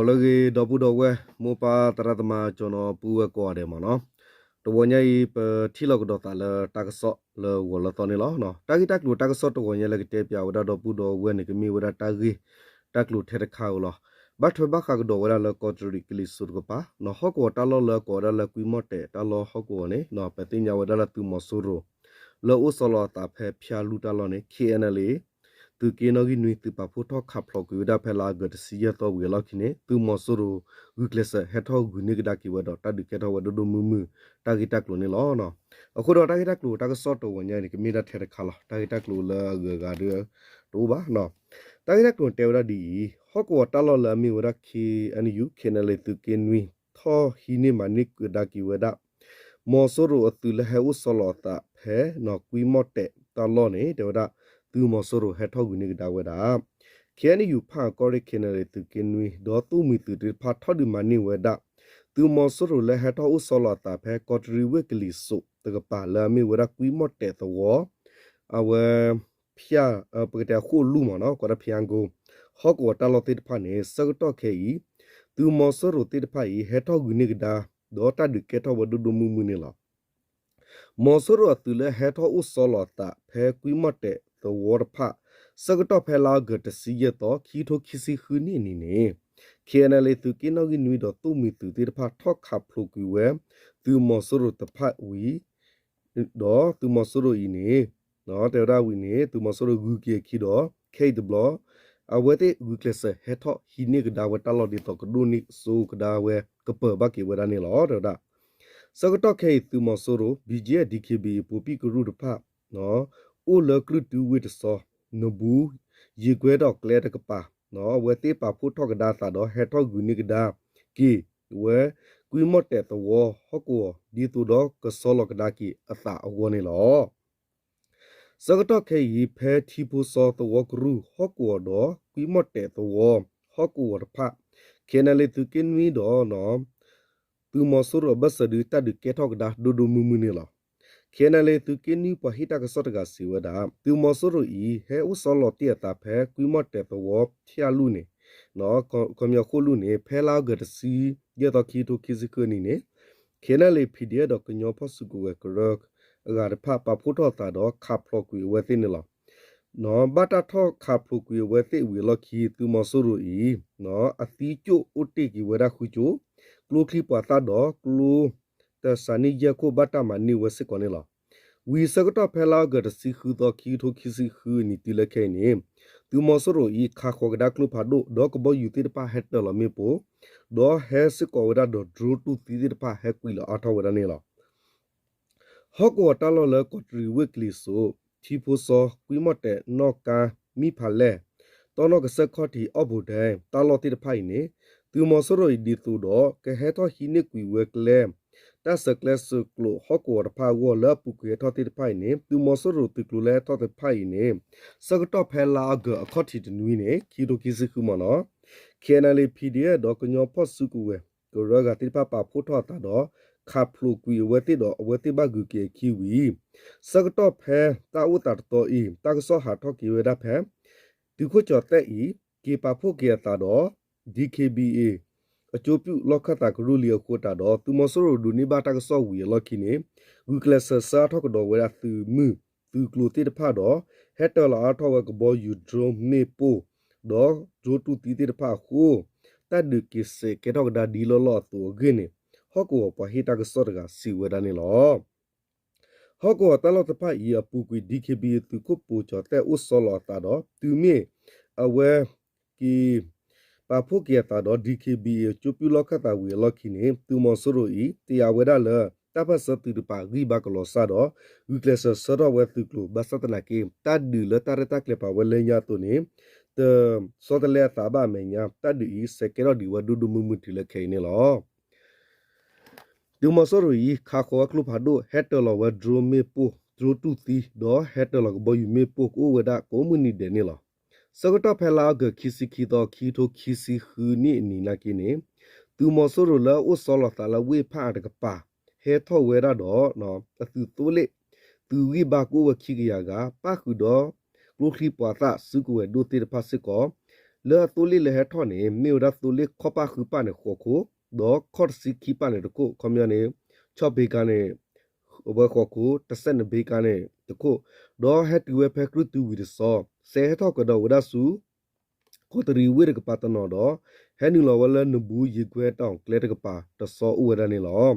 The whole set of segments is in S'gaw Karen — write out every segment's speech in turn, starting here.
လၢအဂ့ၤ ဒီပုၢ်ဒီဝဲၢ် မိၢ်ပၢ်သရၣ်သမါ ကၠီနီၤ ပုၢ်ဝဲၢ်ကိးဂၤဒဲးမ့ၢ်နီၤ, တဂီၤညါအံၤ ပထံၣ်လိာ်ကဒီးသးလၢတၢ်ကစီၣ်လၢဂီၤလၢသီန့ၣ်လီၤ. တၢ်ဂ့ၢ်တၢ်ကျိၤတၢ်ကစီၣ်တဂီၤညါလၢကတဲပၠးဝဲဒၣ်ဒီပုၢ်ဒီဝဲၢ်န့ၣ် ကမ့ၢ်ဝဲဒၣ်တၢ်ဂ့ၢ်တၢ်ကျိၤထဲတခါဧိၤလီၤ. ဘၣ်ထွဲဘၣ်ဃးကဒီးဝဲဒၣ်လၢကီးတရံးကလံၤစိးတကပၤ ဟီၣ်ကဝီၤတၢ်လီၢ်လၢအကိးဝဲဒၣ်လၢကွံမီၣ်တဲာ်တၢ်လီၢ်ဟီၣ်ကဝီၤန့ၣ် ပသ့ၣ်ညါဝဲဒၣ်လၢသုးမီၤစိရိၤ လၢအိၣ်ဆီလီၤအသးဖဲဖၠၣ်လူၢ်တၢ်လီၢ်န့ၣ် K N L A သုးက့နီၣ်ဂံၢ်နွံ သုးပာ်ဖှိၣ်ထီၣ်ခးဖျိးကွံာ်ဝဲဒၣ်ဖဲလါအီကူးတဆံယဲၢ်သီဝံၤအလီၢ်ခံန့ၣ် သုးမီၤစိရိၤဂုာ်ကျဲးစၢးဟဲထီၣ်ဂုာ်န့ၢ်ကဒါက့ၤဝဲဒီးတၢ်ဒုးကဲထီၣ်ဝဲဒိၣ်ဒိၣ်မုၢ်မုၢ် တၢ်ဂ့ၢ်တၢ်ကျိၤန့ၣ်လီၤ. အဃိဒီးတၢ်ဂ့ၢ်တၢ်ကျိၤတၢ်ကစီၣ်တဂီၤညါအံၤန့ၣ် ကမ့ၢ်ဒၣ်ထဲတခါလီၤ. တၢ်ဂ့ၢ်တၢ်ကျိၤလၢအဂုၤအဂၤဒီး တအိၣ်ဘၣ် တၢ်ဂ့ၢ်တၢ်ကျိၤတဲဝဲဒၣ်ဒ်အံၤ, ဟီၣ်ကဝီၤတၢ်လီၢ်လၢအမ့ၢ်ဝဲဒၣ် K N U K N L A သုးက့နွံ ထီၣ်ဟံးန့ၢ်မၤန့ၢ်ကဒါက့ၤဝဲဒၣ် မီၤစိရိၤအသုးလၢဟဲအိၣ်ဆီလီၤအသးဖဲ ကွံမီၣ်တဲာ်တၢ်လီၢ်န့ၣ် တဲဝဲဒၣ် သုးမီၤစိရိၤဟဲထီၣ်ဂုာ်န့ၢ်ကဒါဝဲဒၣ် K N U ဖၣ်အကီၢ်ရ့ၣ် K N L A သုးက့နွံ ဒီးသိၣ်မှံၤသုးသ့ၣ်တဖၣ်ထီၣ်ဒုးမၤန့ၢ်ဝဲဒၣ် သုးမီၤစိရိၤလၢဟဲထီၣ်အိၣ်ဆီလီၤအသးဖဲကီးတရံးဝ့ၢ်ကလံၤစိးတကပၤလၢအမ့ၢ်ဝဲဒၣ်ကွံမီၣ်တဲာ်သဝီ အဝဲ ဖၠၣ် ပကတဲအဃိၣ်လူၢ်မ့ၢ်နီၤ ကိးဒၣ်ဖၠၣ်ကိ ဟီၣ်ကဝီၤတၢ်လီၢ်သ့ၣ်တဖၣ်န့ၣ် ဆၢကတီၢ်ခဲအံၤ သုးမီၤစိရိၤသ့ၣ်တဖၣ်အံၤ ဟဲထီၣ်ဂုာ်န့ၢ်ကဒါ ဒီးတၢ်ဒုးကဲထီၣ်ဝဲဒိၣ်ဒိၣ်မုၢ်မုၢ်န့ၣ်လီၤ. မီၤစိရိၤအသုးလၢဟဲထီၣ်အိၣ်ဆီလီၤအသးဖဲကွံမီၣ်တဲာ်သဝီတဖၣ် ဆၢကတီၢ်ဖဲလါအီကူးတဆံယဲၢ်သီ ခံကထိခံဆံဃုနံၣ်အနံၤန့ၣ် K N L A သုးက့နီၣ်ဂံၢ်နွံဒီးသိၣ်မှံၤသုးသ့ၣ်တဖၣ်ထီၣ်ခးဖျိးကွံာ်ဝဲ သုးမီၤစိရိၤတဖၣ်ဝံၤ ဒီးသုးမီၤစိရိၤအံၤန့ၣ် တဲဝဲဒၣ်ဝံၤန့ၣ် သုးမီၤစိရိၤဂုၤက့ၤအခံဒီး ခဲအံၤတဘျီ အဝဲသ့ၣ်ဂုာ်ကျဲးစၢးဟဲထီၣ်ဟံးန့ၢ်ကဒါဝဲတၢ်လီၢ်ဒ်သိးကဒိၣ်န့ၢ်စိကဒါဝဲ ကပၢၤဘၣ်က့ၤဝဲဒၣ်န့ၣ်လီၤ တဲဝဲဒၣ်. ဆၢကတီၢ်ခဲအံၤ သုးမီၤစိရိၤ B G F D K B A ပိာ်ပံၣ်ကရူၢ်တဖၣ် အိၣ်လၢကလုာ်တုဝ့ၢ်တစီၤ နဘူး ယံာ်ကွဲဒီးကျဲတကပၤ အဝဲသ့ၣ်ပာ်ဖှိၣ်ထီၣ်ကဒါအသးဒီးဟဲထီၣ်ဂုာ်န့ၢ်ကဒါက့ၤဝဲ ကွံမီၣ်တဲာ်သဝီဟီၣ်ကဝီၤ ဒ်သိးဒီးကဆီလီၤကဒါက့ၤအသးအဂီၢ်န့ၣ်လီၤ. ဆၢကတီၢ်ခဲအံၤ ဖဲထံဖိစီသဝီကရူၢ်ဟီၣ်ကဝီၤဒီး ကွံမီၣ်တဲာ်သဝီဟီၣ်ကဝီၤတဖၣ် K N L A သုးက့နွံဒီး သုးမီၤစိရိၤအဘၢၣ်စၢၤဒု တၢ်ဒုးကဲထီၣ်ကဒါဒိၣ်ဒိၣ်မုၢ်မုၢ်န့ၣ်လီၤ. K N L A သုးက့နွံပှၤဟ့ၣ်တၢ်ကစီၣ်တဂၤစံးဝဲဒၣ် သုးမီၤစိရိၤအံၤ ဟဲအိၣ်ဆီလီၤတ့ၢ်အသးဖဲကွံမီၣ်တဲာ်သဝီဖၠၣ်လူၢ်န့ၣ် ခီပညီဃိၣ်လူၢ်န့ၣ် ဖဲလါအီကူးတဆံယဲၢ်သီ ခံကထိခံဆံဃုနံၤန့ၣ် K N L A P D F ဒီးကညီဖီၣ်စုကဝဲၤကရၢအဂၤတဖၣ် ပာ်ဖှိၣ်ထီၣ်အသးဒီးခးဖျိးကွံာ်အဝဲသ့ၣ်န့ၣ်လီၤ. ဘၣ်တၢ်ထီၣ်ခးဖျိးကွံာ်အဝဲသ့ၣ်ဝံၤအလီၢ်ခံ သုးမီၤစိရိၤအံၤ အသံကၠိၣ်အိၣ်တ့ၢ်က့ၤဝဲဒၣ်ဃုကၠိ, ကျိချံမျိာ်သၣ်ဒီးကျိ တၢ်စးန့ၢ်ယဲၢ်ခိၣ် ဘၣ်တၢ်မၤန့ၢ်ဝဲစ့ၢ်ကီးန့ၣ်လီၤ. ဝံၤဆၢကတီၢ်ဖဲလါအီကူးတဆံဃုသီ ခံကထိခံဆံဃုနံၤတုၤလၢခဲအံၤန့ၣ် သုးမီၤစိရိၤအံၤ ခးဃီၤကဒါကျိဖးဒိၣ် ဒီးကဘီယူၤသ့ၣ်တဖၣ်ဟဲတၢၤလီၤမ့ၣ်ပိၢ်, ဒီးဟဲစ့ၢ်ကီးဝဲဒၣ်ဒီး drone တူၢ်သံသ့ၣ်တဖၣ်ဟဲကွံာ်လီၤအါထီၣ်ဝဲဒၣ်န့ၣ်လီၤ. ဟီၣ်ကဝီၤတၢ်လီၢ်လၢကီးတရံးဝ့ၢ်ကလံၤစိး, ထံဖိစီ, ကွံမီၣ်တဲာ်, နီၣ်ကါ, မံဖးလဲၢ်, တီနီၣ်ကစၢၢ်ခီၣ်ထံး, အီၣ်ဘိးဒဲ တၢ်လီၢ်သ့ၣ်တဖၣ်အံၤန့ၣ် သုးမီၤစိရိၤအံၤဒ်သိးဒီး ကဟဲထီၣ်ဟံးန့ၢ်ကွံာ်ဝဲကျဲ တၢ်ဆဲးကျိးဟီၣ်ကဝီၤတဖၣ်အဂီၢ်လၢအပူၤကွံာ်ဟဲထီၣ်သ့ၣ်တဖၣ်အံၤန့ၣ် သုးမီၤစိရိၤသုးကျိၤလၢဟဲထီၣ်သ့ၣ်တဖၣ်အံၤန့ၣ် ဆၢကတီၢ်ဖဲလါအီကူးအခီၣ်ထံးတနွံန့ၣ် ခံကထိခံဆံဃုမ့ၢ်နီၤ K N L A P D F ဒီးကညီဖီၣ်စုကဝဲၤ ကရၢအဂၤသ့ၣ်တဖၣ်ပာ်ဖှိၣ်ထီၣ်အသးဒီး ခးဖျိးကွံာ်အဝဲသ့ၣ်ဒီးအဝဲသ့ၣ်ဘၣ်ဂုၤက့ၤအခံဝံၤ ဆၢကတီၢ်ဖဲတၢ်အိၣ်သးတတီၤအံၤ တၢ်ကစီၣ်ဟးထီၣ်က့ၤဝဲဒၣ်ဖဲ သုးခိၣ်ကၠီၤသဲးအံၤ က့ၤပာ်ဖှိၣ်က့ၤအသးဒီး D K B A အကၠိပၠူၣ်လီၢ်ခၢၣ်သးကရူၢ်လံအဃိသတးဒီး သုးမီၤစိရိၤဒိးန့ၢ်ဘၣ်တၢ်ကစီၣ်ဝံၤအလီၢ်ခံန့ၣ် ဂုာ်ကျဲးစၢးဆှၢအါထီၣ်ကဒီးဝဲဒၣ်သုးမုၢ်သုးကျိၤသ့ၣ်တဖၣ်ဒီး ဟဲတၢၤလီၤအါထီၣ်ဝဲကဘီယူၤ drone မ့ၣ်ပိၢ် ဒီး drone တူၢ်သံသ့ၣ်တဖၣ်အဃိ တၢ်ဒုးက့ၤစဲးကဲထီၣ်ကဒါဒ်လီၢ်လီၢ်အသိးအဂ့ၢ်န့ၣ် ဟီၣ်ကဝီၤပှၤဟ့ၣ်တၢ်ကစီၣ်တဂၤစံးဝဲဒၣ်န့ၣ်လီၤ. ဟီၣ်ကဝီၤတၢ်လီၢ်တဖၣ်အံၤအပူၤကွံာ် D K B A သုးခိၣ်ပိၤကၠီၤသဲးအိၣ်ဆီလီၤအသးဒီး တုၤမ့ၢ်အဝဲက့ၤပာ်ဖှိၣ်က့ၤအသးဒီး D K B A အကၠိပၠူၣ်လီၢ်ခၢၣ်သးဝံၤအလီၢ်ခံန့ၣ် သုးမီၤစိရိၤအံၤ တယာ်ဝဲဒၣ်လၢ တၢ်ပၢၢ်ဆၢသုးတကပၤဂံၢ်ဘါကလီၤစၢ်ဒီး ဂုာ်ကျဲးစၢးဆှၢထီၣ်ဝဲသုးကျိၤ ဘၣ်ဆၣ်သနာ်က့ တၢ်ဒုးလၢတၢ်ရဲၣ်တၢ်ကျဲၤပာ်ဝဲလၢညါအသိးန့ၣ် တဆီတလဲအသးဘၣ်အမဲာ်ညါ တၢ်ဒုးအံၤ စဲးကဲထီၣ်ဒံးဝဲဒိၣ်ဒိၣ်မုၢ်မုၢ်တုၤလၢခဲအံၤန့ၣ်လီၤ. သုးမီၤစိရိၤအံၤ ခးဃီၤဝဲကျိဖးဒိၣ် ဟဲတၢၤလီၤဝဲ drone မ့ၣ်ပိၢ် drone တူၢ်သံ ဒီးဟဲတၢၤလီၤကဘီယူၤမ့ၣ်ပိၢ် ကအိၣ်ဝဲဒၣ်ကိးမုၢ်နံၤဒဲးန့ၣ်လီၤ. ဆၢကတီၢ်ဖဲလါအီကူးခံဆံခံသီ ခံကထိခံဆံဃုနံၣ်အနံၤနာ်က့န့ၣ် သုးမီၤစိရိၤလၢအအိၣ်ဆီလီၤသးလၢဝ့ၢ်ဖးအါတကပၤ ဟဲထီၣ်ဝဲဒၣ်ဒီး အသုးသိလ့ၣ် သုးဂံၢ်ဘါကအိၣ်ဝဲခံကယၤဂၤ ပၣ်ဃုာ်ဒီး ကျိချံမျိာ်သၣ်စုကဝဲၤဒိၣ်သ့ၣ်တဖၣ်စ့ၢ်ကီး လၢအသိလ့ၣ်လၢဟဲထီၣ်န့ၣ် မ့ၢ်ဝဲဒၣ်သိလ့ၣ်ခီၣ်ပၣ်ဃုပၣ်န့ၣ် ဃိးခိၣ်, ဒီးခီၣ်တဆံခံပၣ်န့ၣ်တခိၣ်, ခီပညီန့ၣ် ဆီၣ်ဘ့ကါန့ၣ် အဝဲဃိးခိၣ်, တစဲးနဘ့ကါန့ၣ်တခိၣ်, ဒီးဟဲတုၤဝဲဖဲကြုၢ်တုဝံၤတစီၤ, စဲးဟဲထီၣ်ကဒီးဝဲဒၣ်ဆူ ကီးတရံးဝ့ၢ်တကပၤတနီၤဒီး ဟဲနုာ်လီၤဝဲလၢနဘူးယံာ်ကွဲတၢ်အီၣ်ကျဲတကပၤတစီအိၣ်ဝဲဒၣ်န့ၣ်လီၤ.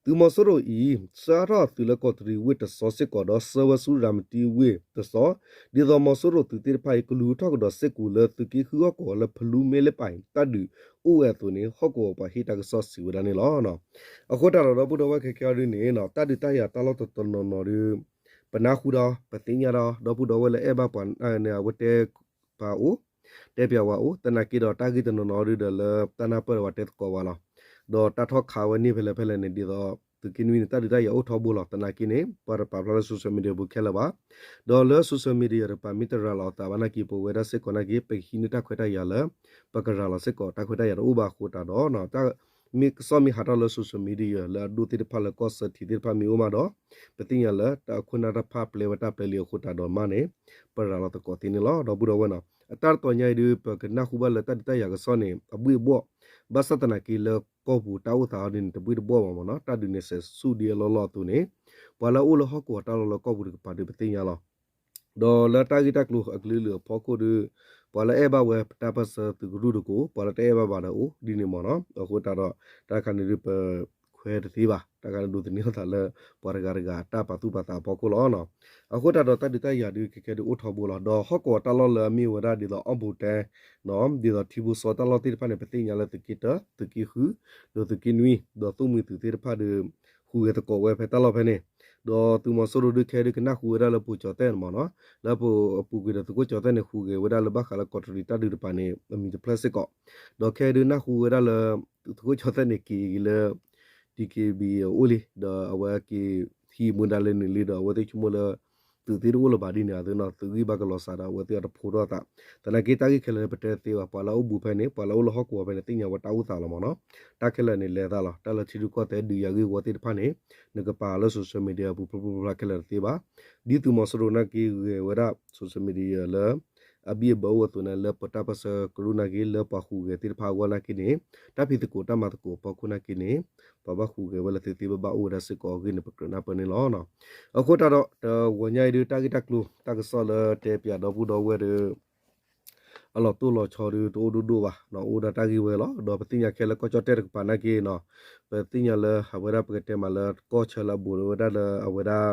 သုးမီၤစိရိၤအံၤ ဆှၢအါထီၣ်အသုးလၢကီးတရံးဝ့ၢ်တစီၤစ့ၢ်ကီးဒီး ဆှၢဝဲဆူရၤမတံဝ့ၢ်တစီၤ, ဒ်သိးမီၤစိရိၤသုးသ့ၣ်တဖၣ်အံၤ ကလူၤထီၣ်ကဒီးစ့ၢ်ကီးလၢသုးက့ဃုဟီၣ်ကဝီၤလၢဖလူမ့လ့ပၢ်အံၤ တၢ်ဒုးအိၣ်ဝဲအသိးန့ၣ် ဟီၣ်ကဝီၤပှၤဟ့ၣ်တၢ်ကစီၣ်စံးဝဲဒၣ်န့ၣ်လီၤ. အဃိသတးဒီး ဒီပုၢ်ဒီဝဲၢ်ခဲကဲအီၤဒ်န့ၣ် တၢ်ဒုးတၢ်ယၤတၢ်လီၢ်တနီၤနီၤဒီး ပနၢ်ဟူဒီး ပသ့ၣ်ညါဒီး ဒီပုၢ်ဒီဝဲၢ်လၢအဲၣ်ဘၣ်ပှၤန့ၣ် အဝဲတဲပှၤအိၣ်, တဲပျးဝဲအိၣ်, သနာ်က့ဒီးတၢ်ဂ့ၢ်တနီၤနီၤဒ်ဒီးလၢတၢ်နၢ်ပၢၢ်ဒီးပှၤတဲသကိးဝဲလီၤ. ဒီးတၢ်ထီၣ်ခးဝဲန့ၣ်ဖဲလဲၣ်ဖဲလဲၣ်န့ၣ် ဒ်သိး သုးက့နွံန့ၣ် တၢ်ဒုးတၢ်ယၤအိၣ်ထီဘိလီၤ. သနာ်က့န့ၣ် ပှၤတပာ်ဖျါလၢ social media ပူၤခဲလၢာ်ဘၣ်. ဒီးလၢ social media တပၤမ့ၢ်တရၤလီၤအသးဘၣ်နာ်က့ ပဝဲဒၣ်စ့ၢ်ကီးနာ်က့ ပကဟံးန့ၢ်တၢ်ခွဲးတၢ်ယာ်လၢ ပကရၤလီၤစ့ၢ်ကီး တၢ်ခွဲးတၢ်ယာ်တအိၣ်ဘၣ်အဃိသတးဒီး မ့ၢ်ကစီၣ်မ့ၢ်ဟးထီၣ်လၢ social media လၢအဒိၣ်သ့ၣ်တဖၣ်လၢကီၢ်စၢဖၠံသ့ၣ်တဖၣ်မ့ၢ်အိၣ်မးဒီး ပသ့ၣ်ညါလၢတၢ်အခိၣ်နၢ်တဖၣ်ပျဲဝဲတၢ်ပျဲလံအဃိသတးဒီးမးန့ၣ် ပရၤလီၤသကိးသ့န့ၣ်လီၤ. ဒီပုၢ်ဒီဝဲၢ်နီၤ အတၢ်တတီၤညါအံၤဒုး ပကနၢ်ဟူဘၣ်လၢတၢ်ဒုးတၢ်ယၤကစီၣ်န့ၣ် အဘှ့ၣ်အဘှီၣ် ဘၣ်ဆၣ်သနာ်က့လၢကီၢ်ပူၤတၢ်အိၣ်သးအီၤဒ်န့ၣ် တဘှ့ၣ်တဘှီၣ်ဘၣ်မ့ၢ်နီၤ တၢ်ဒုးန့ၣ်စဲးဆူၣ်ဒ်အလီၢ်လီၢ်အသိးန့ၣ် ပှၤလၢအအိၣ်လၢဟီၣ်ကဝီၤတၢ်လီၢ်လၢကီၢ်ပူၤတကပၤဒုးပသ့ၣ်ညါလီၤ. ဒီးလၢတၢ်ဂ့ၢ်တၢ်ကျိၤအကလုာ်ကလုာ်အဖီခိၣ်ဒီး ပှၤလၢအဲၣ်ဘၣ်ဝဲပတၢ်ပၢၢ်ဆၢသုးကရူၢ်တကအိၣ်, ပှၤလၢတအဲၣ်ဘၣ်ဘၣ်ဒီးအိၣ်ဒ်န့ၣ်မ့ၢ်နီၤ. အဃိသတးဒီး တၢ်တခါန့ၣ်ဒုးပခွဲးတသ့ဘၣ်, တၢ်တခါန့ၣ်ဒိးသန့ၤအသးလၢ ပှၤတဂၤတဂၤအတၢ်ပာ်သူၣ်ပာ်သးအဖီခိၣ်လီၤ. အဃိသတးဒီးတၢ်ဒုးတၢ်ယၤဒုးခဲကဲဒုးအိၣ်ထီဘိလီၤ. ဒီးဟီၣ်ကဝီၤတၢ်လီၢ်လၢအမ့ၢ်ဝဲဒၣ်ဒ်သိးအီၣ်ဘိးတဲ ဒ်သိးထံဘိစီတၢ်လီၢ်သ့ၣ်တဖၣ်န့ၣ် ပသ့ၣ်ညါလၢသုးက့တၢ, သုးက့ဃု, ဒီးသိၣ်မှံၤသုးသ့ၣ်တဖၣ်ဒီး ဟူးဂဲၤသကိးဝဲဖဲတၢ်လီၢ်ဖဲန့ၣ်, ဒီးသုးမီၤစိရိၤဒုးခဲဒုးကနၢ်ဟူဝဲဒၣ်လၢပူၤကၠီၤသဲၣ်န့ၣ်မ့ၢ်နီၤ, လၢပူၤကွံာ်ဒီးသုးခိၣ်ကၠီၤသဲၣ်န့ၣ် ဟူးဂဲၤဝဲဒၣ်လၢဘၣ်ဃးလၢကီးတရံးတၢ်ဒုးတကပၤန့ၣ် အမံၤတဖျၢၣ်စ့ၢ်ကီး, ဒီးခဲဒုးနၢ်ဟူဝဲဒၣ်လၢ သုးခိၣ်ကၠီၤသဲၣ်န့ၣ်က့ၤလၢ DKBA အိၣ်လံ, ဒီးအဝဲက့ၤဟံးမူဒါလၢန့ၣ်လံဒီး အဝဲသ့ၣ်ဆိကမိၣ်လၢ သုးသ့ၣ်တအိၣ်လၢၤဘၣ်ဒ်န့ၣ် အသုးနီၤ သုးဂံၢ်ဘါကလီၤစးဒီး အဝဲသ့ၣ်အတဖိးထီၣ်အသး, သနာ်က့တၢ်ဂ့ၢ်ခဲလၢာ်န့ၣ် ပတဲသ့ဘၣ်, ပှၤလၢအအိၣ်ဘူးဖဲန့ၣ် ပှၤလၢအအိၣ်လၢဟီၣ်ကဝီၤဖဲန့ၣ် သ့ၣ်ညါဝဲတၢ်အိၣ်သးလီၤမ့ၢ်နီၤ, တၢ်ခဲလၢာ်န့ၣ်လဲၤသးလီၤ, တၢ်လၢထံရူၢ်ကီၢ်သဲးဒုးယၤဂ့ၢ်ဝီသ့ၣ်တဖၣ်န့ၣ် နကပာ်လၢ social media ပူၤဖျိဖျိဖျါဖျါခဲလၢာ်တသ့ဘၣ်. ဒ်သုးမီၤစိရိၤနာ်က့ဂဲၤဝဲဒၣ် social media လၢ အဘံၣ်အဘၢအိၣ်အသိးန့ၣ် လၢပတၢ်ပၢၢ်ဆၢကရူၢ်နာ်က့ လၢပှၤဟူးဂဲၤသ့ၣ်တဖၣ်အဂီၢ်နာ်က့န့ၣ် တၢ်ဖံးသကိးတၢ်မၤသကိးအဖီခိၣ်နာ်က့န့ၣ် ပှၤဘၣ်ဟူးဂဲၤဝဲလၢသ့သ့ဘၣ်ဘၣ်အိၣ်ဝဲဒၣ်စ့ၢ်ကီးအဂ့ၢ်န့ၣ် ပကြၢးနၢ်ပၢၢ်န့ၣ်လီၤ. အဃိသတးဒီး တဂီၤညါအံၤဒုး တၢ်ဂ့ၢ်တၢ်ကျိၤ တၢ်ကစီၣ်လၢတဲပၠးဒီပုၢ်ဒီဝဲၢ်ဒီး အလီၤတိၢ်လီၤဆီဒုးတအိၣ်ဒိၣ်ဒိၣ်ဘၣ်နီၤ, အိၣ်ဒၣ်တၢ်ဂ့ၢ်ဝဲလီၤ. ဒီးပသ့ၣ်ညါခဲလၢာ်ကီၢ်ကၠီၣ်တဲၣ်တကပၤနာ်က့နီၤ, ပသ့ၣ်ညါလၢအဝဲဒၣ်ပကတဲမးလၢကီၢ်ဆၢလၢအဘူးဝဲဒၣ်လၢအဝဲဒၣ်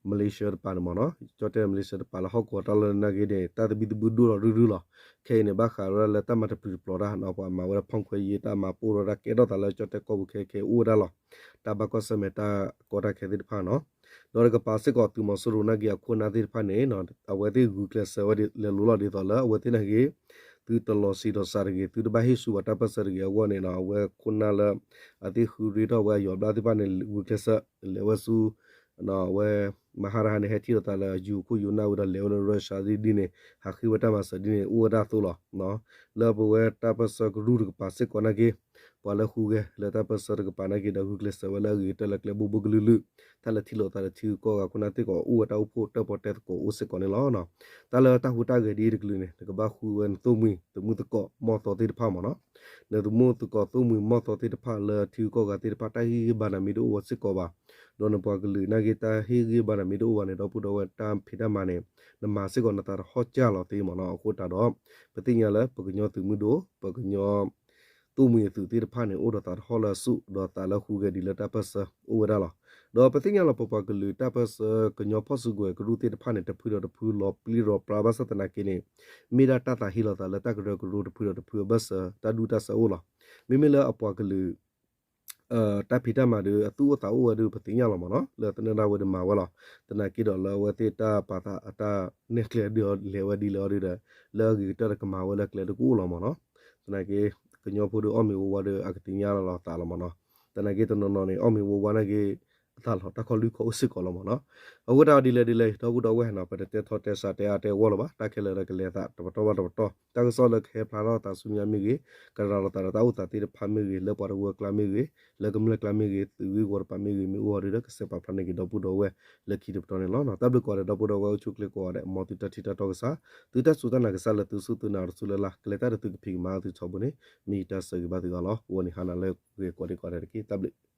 Malaysia တပၤန့ၣ်မ့ၢ်နီၤ, ကၠီၣ်တဲၣ် Malaysia တပၤလၢဟီၣ်ကဝီၤတၢ်လီၢ်နာ်က့န့ၣ် တၢ်သဘံၣ်သဘုၣ်ဒိၣ်လီၤရုၢ်ရုၢ်လီၤ. ခဲအံၤန့ၣ် ဘၣ်ဃးဝဲဒၣ်လၢတၢ်မၤတပျုၤတပျီၤတၢ်နီၤ, ပှၤမၤဝဲဒၣ် ဖီၣ်ခွဲးယဲၢ် တၢ်မၤပိၢ်ထီၣ်တၢ်ကဲထီၣ်သးလၢကၠီၣ်တဲၣ်ကီၢ်ပူၤခဲခဲအံၤအိၣ်ဝဲဒၣ်လီၤ. တၢ်ဘၣ်ကွၢ်ဆၢၣ်မဲာ်တၢ်ကီတၢ်ခဲသ့ၣ်တဖၣ်နီၤ, ဒီးတကပၤစ့ၢ်ကီးသုးမီၤစိရိၤနာ်က့အခိၣ်နၢ်သ့ၣ်တဖၣ်န့ၣ် အဝဲသ့ၣ်ဂုာ်ကျဲးစၢးဝဲဒ်လဲၤလိၤလီၤဒ်သိးလၢအဝဲသ့ၣ်နာ်က့ သုတလီၤစံးဒီးစးတဂ့ၤ, သုတဘၣ်ဟ့ၣ်ဆူၣ်ပှၤတၢ်ပၢၢ်ဆၢတဂ့ၤအဂီၢ်န့ၣ်နီၤ, အဝဲခိၣ်နၢ်လၢ အသ့ၣ်ဃုရ့ထီၣ်ဝဲအယီၤဘျါသ့ၣ်တဖၣ်န့ၣ် ဂုာ်ကျဲးစၢး လဲၤဝဲဆူ အဝဲ မဟါတဟါန့ၣ် ဟဲထံၣ်လိာ်သးလၢအယူၤအခိၣ်ယူၤနၢ်ဝံၤဒီးလဲၤဝဲလၢ Russia ဒ်န့ၣ် ဟးဃ့ဝဲတၢ်မၤစၢၤဒ်န့ၣ် အိၣ်ဝဲဒၣ်အသိးလီၤ. လၢပဝဲတၢ်ပၢၢ်ဆၢကရူၢ်တကပၤစ့ၢ်ကီးနာ်က့ ပှၤလၢဟူးဂဲၤလၢတၢ်ပၢၢ်ဆၢတကပၤနာ်က့ဒီး ဂုာ်ကျဲးစၢးဝဲလၢအဂ့ၤကတၢၢ်လၢကျဲဘိဘိကလုာ်လုာ်, တၢ်လၢထံၣ်လိာ်သးလၢထံဂုၤကီၢ်ဂၤခိၣ်နၢ်သ့ၣ်ကီးအိၣ်ဝဲတၢ်အိၣ်ဖှိၣ်တၢၣ်ပီၣ်တဲသကိးအိၣ်စ့ၢ်ကီးန့ၣ်လီၤ. တၢ်လၢတၢ်ဟူးတၢ်ဂဲၤဒ်အံၤတကလုာ်န့ၣ် နကဘၣ်ဃုဝဲနသိၣ်မှံၤ သမူသကိး မီၢ်သီသ့ၣ်တဖၣ်မ့ၢ်နီၤ, နသမူသကိးသိၣ်မှံၤမီၢ်သီသ့ၣ်တဖၣ်လၢထံဂုၤကီၢ်ဂၤသ့ၣ်တဖၣ် တၢ်ဟ့ၣ်ဂံၢ်ဘါနၤမ့ၢ်တအိၣ်ဝဲစ့ၢ်ကီးဘၣ်, ဒီးနပှၤကလုာ်နာ်က့ တၢ်ဟ့ၣ်ဂံၢ်ဘါနၤမ့ၢ်တအိၣ်ဘၣ်န့ၣ် ဒီပုၢ်ဒီဝဲၢ်တၢ်ဖံးတၢ်မၤန့ၣ် နမၤစ့ၢ်ကီးနသးတဟီၣ်ကၢ်လီၤသ့မ့ၢ်နီၤ. အဃိသတးဒီး ပသ့ၣ်ညါလၢပကညီသုးမုၢ်ဒိၣ် ပကညီ သိၣ်မှံၤအသုးသ့ၣ်တဖၣ်န့ၣ် အိၣ်ဒီးသးတဟီၣ်လၢအဆူၣ် ဒီးသးလၢဟူးဂဲၤဒ်လၢတၢ်ပၢၢ်ဆၢအိၣ်ဝဲဒၣ်လီၤ. ဒီးပသ့ၣ်ညါလီၤ ပပှၤကလုာ်တၢ်ပၢၢ်ဆၢကညီဖီၣ်စုကဝဲၤကရူၢ်သ့ၣ်တဖၣ်န့ၣ် တဖုဒီးတဖုလီၤပျံၤလီၤပြါဘၣ်ဆၣ်သနာ်က့န့ၣ် မ့ၢ်ဒၣ်တၢ်သးဟ့လီၤသးလၢတၢ်ကရၢကရိတဖုဒီးတဖုအဘၢၣ်စၢၤ တၢ်ဒူၣ်တၢ်ဆၢအိၣ်လီၤ. မ့မ့ၢ်လၢအပှၤကလုာ် တၢ်ဖံးတၢ်မၤဒီး အသူၣ်အိၣ်သးအိၣ်ဝဲဒီး ပသ့ၣ်ညါလီၤမ့ၢ်နီၤ, လၢသနၢၣ်ဒၣ်ဝဲဒီးမၤဝဲလီၤ. သနာ်က့ဒီးလၢအဝဲသ့ၣ်တၢ်ပာ်သးအတၢ်နဲၣ်ကျဲဒီးလဲၤဝဲဒ်လဲၣ်အီၤဒီး လၢအဂ့ၤကတၢၢ်ဒီးကမၤဝဲလၢကျဲဒၣ်ကအိၣ်လီၤမ့ၢ်နီၤ. သနာ်က့ ကညီဖိဒီးအီၣ်မ့ၤဝါဝါဒီးအကသ့ၣ်ညါလီၤသးလီၤမ့ၢ်နီၤ. သနာ်က့တနီၤနီၤန့ၣ် အီၣ်မ့ၤဝါဝါနာ်က့ သးလီၤ တၢ်ခီၣ်လွံၢ်ခီၣ်အိၣ်စ့ၢ်ကီးလီၤမ့ၢ်နီၤ. အဃိတၢ်ဒ်လဲၣ်ဒ်လဲၣ် ဒီပုၢ်ဒီဝဲၢ်နီၤ ပတတဲထီၣ်တဲစှၤတဲအါတဲဂီၢ်လၢၤဘၣ် တၢ်ခဲလၢာ်လၢကလဲၤသးတပတီၢ်ဘၣ်တပတီၢ် တၢ်ကစီၣ်လၢကဟဲဖျါထီၣ်သးဆူညါမ့ၢ်ဂ့ၤ ကရၤလီၤသးဒီးတၢ်အိၣ်သးသ့ၣ်တဖၣ်မ့ၢ်ဂ့ၤ လၢပှၤတဝၢကျါမ့ၢ်ဂ့ၤ လၢကမျၢၢ်ကျါမ့ၢ်ဂ့ၤ သုးဂ့ၢ်ဝီတပၤမ့ၢ်ဂ့ၤ မ့ၢ်အိၣ်အီၤဒီး ကစဲးပာ်ဖျါန့ၢ်က့ၤဒီပုၢ်ဒီဝဲၢ်လၢခံတပတီၢ်န့ၣ်လီၤ. တၢ်ဘျုးကိးဂၤဒဲး ဒီပုၢ်ဒီဝဲၢ်အိၣ်ဆူၣ်အိၣ်ချ့ကိးဂၤဒဲး မ်သုတၢ်ထံၣ်တၢ်တီကစၢ် သုတၢ်စူၢ်တၢ်နာ်ကစၢ်လၢသုစူၢ်သုနာ်တစူၢ်လၢ်လၢ် ကလဲၤတၢ်ဒီးသုကဖံးကမၤအသုထီဘိန့ၣ် မ့ၢ်ယတၢ်ဆၢဂ့ၤဘၣ်သုဂၤလီၤ. အဝဲန့ၣ်ဟါနၤလၢအဂ့ၤကိးဂၤဒဲးတက့ၢ် တၢ်ဘျုး